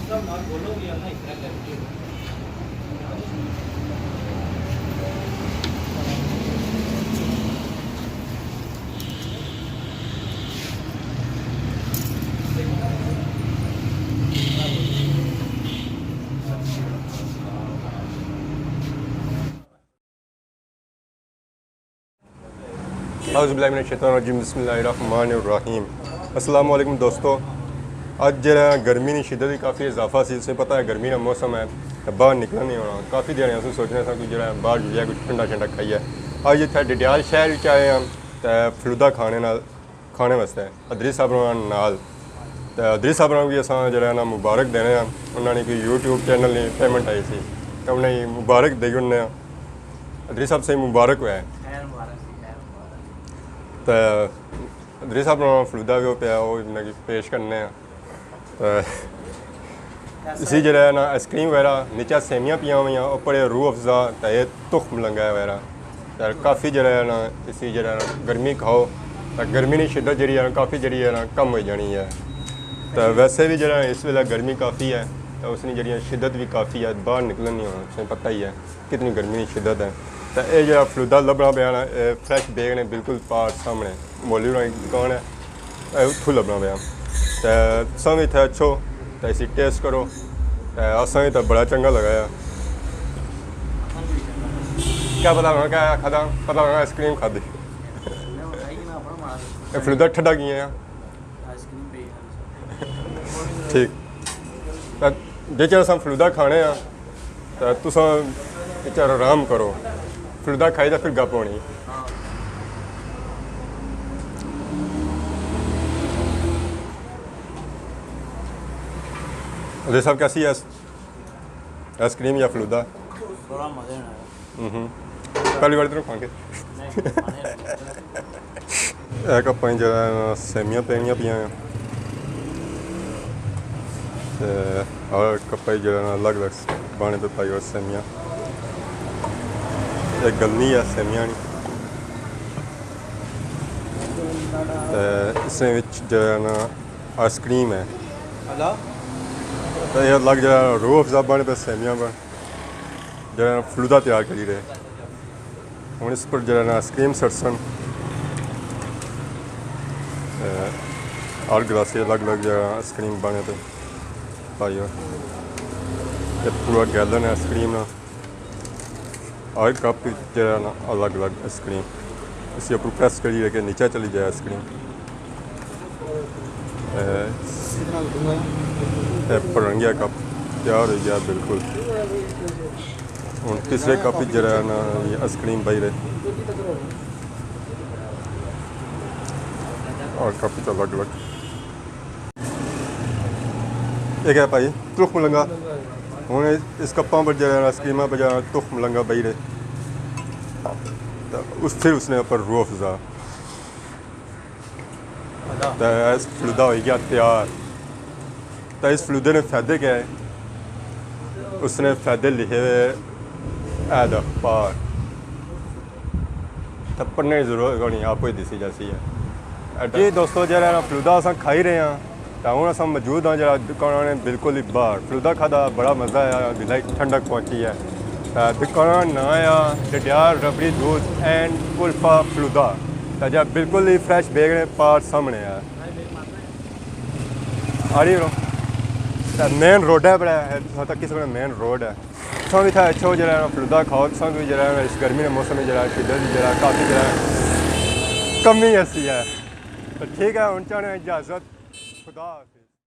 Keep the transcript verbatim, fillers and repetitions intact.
اعوذ باللہ من الشیطان الرجیم، بسم اللہ الرحمن الرحیم۔ السلام علیکم دوستو، اج جڑا گرمی نی شدت وی کافی اضافہ سی، تساں پتہ ہے گرمی نا موسم ہے تے باہر نکلن نہیں ہونا۔ کافی دیہاڑیاں اساں سوچنے ساں کہ جڑا باہر جلیے کچھ ٹھنڈا شنڈا کھائیے۔ اج اتھے ڈڈیال شہر وچ آئے ہاں تے فلودہ کھانے نال کھانے واسطے ادریس صاحب ہوراں نال۔ تے ادریس صاحب ہوراں کی اساں جڑا نا مبارک دینے آں، انہاں نے کوئی یوٹیوب چینل نی پیمنٹ آئی سی تے انہاں کی مبارک دئی اوڑنے آں۔ ادریس صاحب سے مبارک ہوئے۔ خیر مبارک سی، خیر مبارک۔ تے ادریس صاحب ہوراں فلودہ وی او پیا، او انہاں کی پیش کرنے آں۔ تے اسی جڑا ہے نا آئس کریم وغیرہ، نیچے سیویاں پیاں ہوئیاں، اوپر روح افزا تے اے تخم لنگا ہے وغیرہ۔ تے کافی جڑا ہے نا، اسی جڑا ہے نا گرمی کھاؤ، تے گرمی نی شدت جڑی ہے نا، کافی جڑی ہے نا، کم ہوئی جانی ہے۔ تے ویسے وی جڑا ہے اس ویلے گرمی کافی ہے، تے اس نی جڑی ہے شدت وی کافی ہے، باہر نکلن نہیں ہونا، تساں پتہ ہی ہے کتنی گرمی نی شدت ہے۔ تے اے جڑا فلودہ لبنا پیا نا، اے فریش بیگ نے بالکل پار سامنے، مولوی ہوراں نی دکان ہے۔ اے اتھوں لبنا پیا۔ تے تساں وی اتھے اچھو تے اسی ٹیسٹ کرو۔ تے اساں وی تے بڑا چنگا لگا ہے۔ کیا پتہ ہونا کیا کھادا، پتہ ہونا آئس کریم کھادی۔ اے فلودہ ٹھڈا کیاں ہے؟ ٹھیک۔ تے جے چاہے اساں فلودہ کھانے آں۔ تے تساں اچھا آرام کرو، فلودہ کھائی تے پھر گپ ہونی۔ ادریس صاحب، کیسی ہے آئس کریم یا فلودہ؟ بڑا مزے نال۔ ہوں۔ پہلی بار ادھر کھان کے۔ اے کپاں اچ جڑا ہے نا سیویاں پینیاں پیاں ہیں۔ تے ہر کپا اچ جڑا ہے نا الگ الگ بانے پہ پائی ہوئی سیویاں۔ اے گلنی ہے سیویاں نی۔ تے اس نے وچ جڑا ہے نا آئس کریم ہے۔ تے اے الگ جڑا روح افزا بانے پہ سیویاں پر جڑا فلودہ تیار کری رہے۔ ہن اس پر جڑا نا آئس کریم سٹسن۔ تے ہر گلاسے الگ الگ جڑا آئس کریم بانے پہ پائی ہوئی۔ تے پورا گیلن ہے آئس کریم نا۔ ہر کپ جڑا نا الگ الگ آئس کریم۔ اسی اوپر پریس کری رکھے نیچے چلی جائے آئس کریم۔ اے، اے پرنگیا کپ تیار ہوئی گیا بالکل۔ ہن تیسرے کپ وچ جڑا ہے نا یہ آئس کریم پائی رہے۔ اور کپ وچ الگ الگ۔ یہ کیا پائی؟ ترخ ملنگا۔ ہن اس کپاں پر جڑا ہے نا آئس کریماں پر جڑا ترخ ملنگا پائی رہے۔ تے اس پھر اس نے اوپر روح افزا۔ تے اس فلودہ ہوئی گیا تیار۔ تے اس فلودے نے فائدے کیا ہے؟ اس نے فائدے لکھے ہوئے عید اخبار۔ تے پڑھنے کی ضرورت کونی، آپ ہی دسی جاسی ہے۔ جی دوستو، جڑا نا فلودہ اساں کھائی رہے ہاں، تے ہن اساں موجود ہاں جڑا دکان نے بالکل ہی باہر۔ فلودہ کھادا، بڑا مزہ آیا، دلا کی ٹھنڈک پہنچی ہے۔ تے دکان نا ناں آیا ڈڈیال ربڑی دودھ اینڈ کلفہ فلودہ۔ تے جا بالکل ہی فریش بیگ نے پار سامنے ہے۔ آ رہی ہو؟ تے مین روڈ ہے، بڑا ہے، تساں تک کس طرح مین روڈ ہے۔ تساں وی اتھا اچھو جڑا ہے نا فلودہ کھاؤ، تساں کی جڑا ہے نا اس گرمی نے موسم وچ جڑا ہے شدت دی جڑا کافی جڑا ہے کمی ایسی ہے۔ تو ٹھیک ہے، ہن چاہنے اجازت، خدا حافظ۔